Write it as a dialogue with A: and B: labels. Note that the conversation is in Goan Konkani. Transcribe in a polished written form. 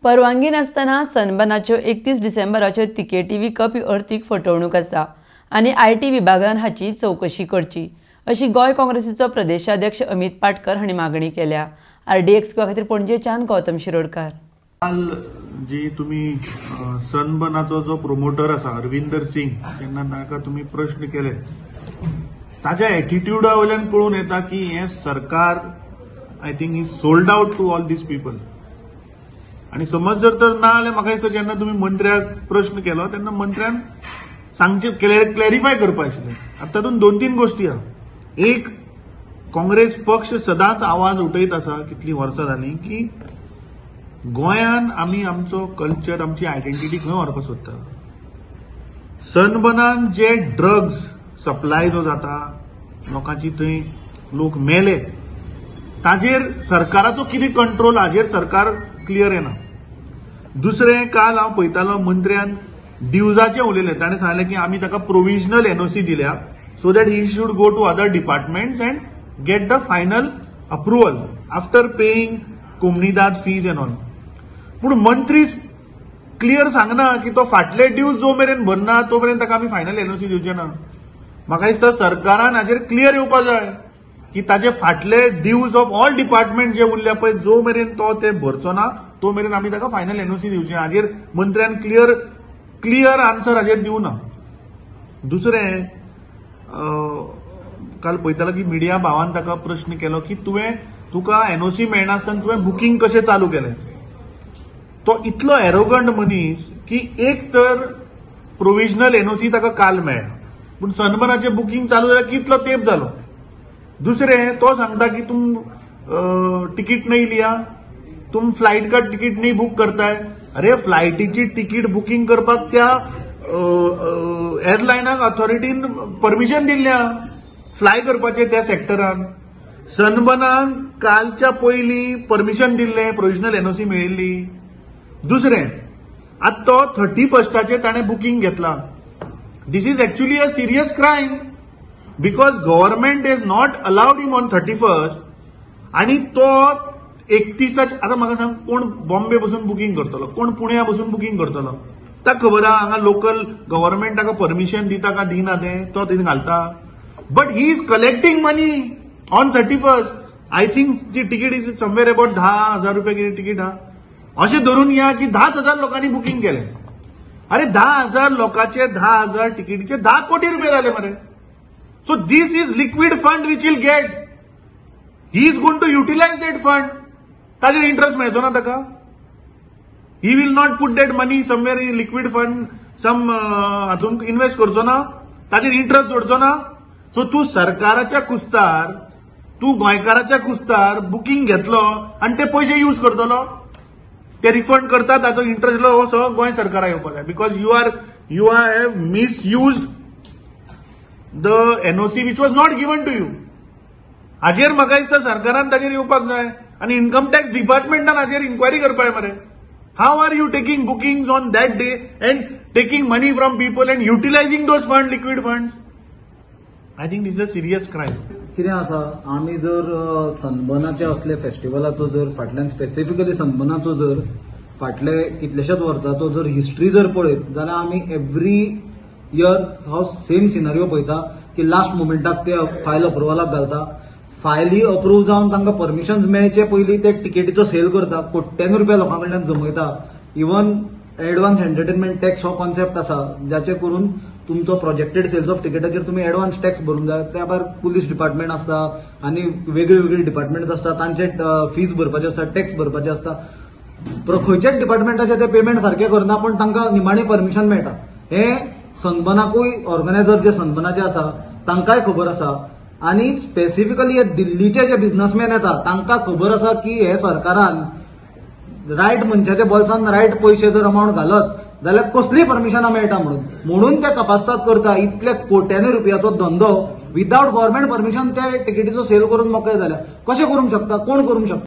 A: परवानगी नासतना सनबर्नाच्यो 31 डिसेंबराच्यो तिकेटी विकप ही अर्थीक फटवणूक आसा आनी IT विभागान हाची चवकशी करची अशी गोंय काँग्रेसीचो प्रदेशाध्यक्ष अमित पाटकर हांणी मागणी केल्या. आरडीएक्स गोवा खातीर पणजेच्यान गौतम शिरोडकार.
B: काल जी तुम्ही सनबर्नाचो जो प्रोमोटर आसा अरविंदर सिंग तेन्ना ताका तुम्ही प्रश्न केले, ताच्या एटिट्यूडा वयल्यान कळून येता की हें सरकार I think is sold out to all these people. आनी समज जर तर ना जाल्यार म्हाका दिसता जेन्ना तुमी मंत्र्याक प्रश्न केलो तेन्ना मंत्र्यान सांगचे क्लॅरिफाय करपा आशिल्लें. आतां तातूंत 2-3 गोश्टी आहा. एक, काँग्रेस पक्ष सदांच आवाज उठयत आसा कितलीं वर्सां जालीं की गोंयान आमी आमचो कल्चर, आमची आयडेंटिटी खंय व्हरपाक सोदता. सनबर्नान जे ड्रग्स सप्लाय जो जाता लोकांची, थंय लोक मेले, ताजेर सरकाराचो कितें कंट्रोल हाजेर सरकार क्लियर येना. दुसरें, काल हांव पळयतालो मंत्र्यान ड्युजाचें उलयलें. ताणें सांगलें की आमी ताका प्रोविजनल एनओसी दिल्या so that he should go to other departments and get the final approval after paying Comunidade fees and all. पूण मंत्री क्लियर सांगना की तो फाटले ड्यूज जो मेरेन भरना तो मेरेन ताका आमी फायनल एनओसी दिवचे ना. म्हाका दिसता सरकारान हाजेर क्लियर येवपा जाय की ताजे फाटले ड्यूज ऑफ ऑल डिपार्टमेंट जे उरल्या पळय जो मेरेन तो ते भरचो ना तो मेरेन आमी ताका फायनल एनओसी दिवचे. हाजेर मंत्र्यान क्लियर क्लियर आन्सर हाजेर दिवना. दुसरें, काल पळयतालो की मिडिया भावान ताका प्रश्न केलो की तुवें तुका एनओसी मेळनासतना तुवें बुकींग कशें चालू केलें. तो इतलो एरोगंट मनीस की एक तर प्रोविजनल एनओसी ताका काल मेळ्ळा पूण सनबर्नाचें बुकींग चालू जाल्यार कितलो तेंप जालो. दुसरें, तो सांगता की तुम तिकीट नहीं लिया, तुम फ्लायट का तिकीट नहीं बुक करताय. अरे फ्लायटीची तिकीट बुकींग करपाक त्या एअरलायनाक ऑथॉरिटीन परमिशन दिल्ल्या फ्लाय करपाचें त्या सेक्टरान. सनबर्नान कालच्या पयलीं परमिशन दिल्लें, प्रोविजनल एनओसी मेळिल्ली. दुसरें, आतां तो 31 ताचेर ताणें बुकींग घेतला. This is actually a serious crime because government is not allowed him on 31 आनी तो 31. आतां म्हाका सांग, कोण बॉम्बे बसून बुकींग करतलो, कोण पुण्या बसून बुकींग करतलो? ताका खबर आहा हांगा लोकल गव्हर्मेंट ताका परमिशन दिता काय दिना तें, तो थंय घालता. But he is collecting money on 31. I think ती तिकीट is somewhere about 10,000 रुपया कितें तिकीट आहा. अशें धरून या की 10,000 लोकांनी बुकींग केलें. अरे 10,000 लोकांचे 10,000 तिकीटीचे 10 कोटी रुपये जाले मरे. So this is liquid fund which will get. He is going to utilize that fund. ताजेर इंटरेस्ट मेळचो ना ताका. He will not put that money somewhere in liquid fund, some हातून इन्व्हेस्ट करचो ना, ताजेर इंटरेस्ट जोडचो ना. सो तूं सरकाराच्या कुस्तार, तूं गोंयकाराच्या कुस्तार बुकींग घेतलो आनी ते पयशे यूज करतलो, ते रिफंड करता, ताचो इंटरेस्ट हो सगळो गोंय सरकाराक येवपाक जाय because you are have misuse the NOC which was not given to you. हाजेर म्हाका दिसता सरकारान ताजेर येवपाक जाय आनी इन्कम टॅक्स डिपार्टमेंटान हाजेर इन्क्वायरी करपाक जाय मरे. How are you taking bookings on that day and taking money from people and utilizing those fund, liquid fund? I think this a serious crime.
C: कितें आसा, आमी जर सनबर्नाचे असले फेस्टिवलाचो जर फाटल्यान स्पेसिफिकली सनबर्नाचो जर फाटले कितलेशेच वर्सांचो जर हिस्ट्री जर पळयत जाल्यार आमी एवरी इयर हो सेम सिनारियो पळयता की लास्ट मुमेंटाक ते फायल अप्रुवलाक घालता. फायली अप्रूव जावन तांकां परमिशन मेळचे पयलीं ते टिकेटीचो सेल करता, कोट्यांनी रुपया लोकां कडल्यान जमयता. इवन एडवान्स एंटरटेनमेंट टॅक्स हो कॉन्सेप्ट आसा जाचे करून तुमचो प्रोजेक्टेड सेल्स ऑफ टिकेटाचेर तुमी एडवान्स टॅक्स भरूंक जाय. त्या भायर पुलीस डिपार्टमेंट आसता आनी वेगळी वेगळी डिपार्टमेंट्स आसता, तांचे फीज भरपाचे आसता, टॅक्स भरपाचे आसता. खंयच्याच डिपार्टमेंटाचे ते पेमेंट सारकें करना पूण तांकां निमाणें परमिशन मेळटा. हें सनबर्नाकूय ऑर्गनायझर जे सनबर्नाचे आसा तांकांय खबर आसा आनी स्पेसिफिकली हे दिल्लीचे जे बिझनसमॅन येता तांकां खबर आसा की हे सरकारान रायट मनशाच्या बोल्सान रायट पयशे जर अमावंट घालत जाल्यार कसलीय परमिशनां मेळटा म्हणून ते कपास्ताद करता. इतले कोट्यांनी रुपयाचो धंदो विदावट गव्हर्मेंट परमिशन ते टिकेटीचो सेल करून मोकळे जाल्या. कशें करूंक शकता? कोण करूंक शकता?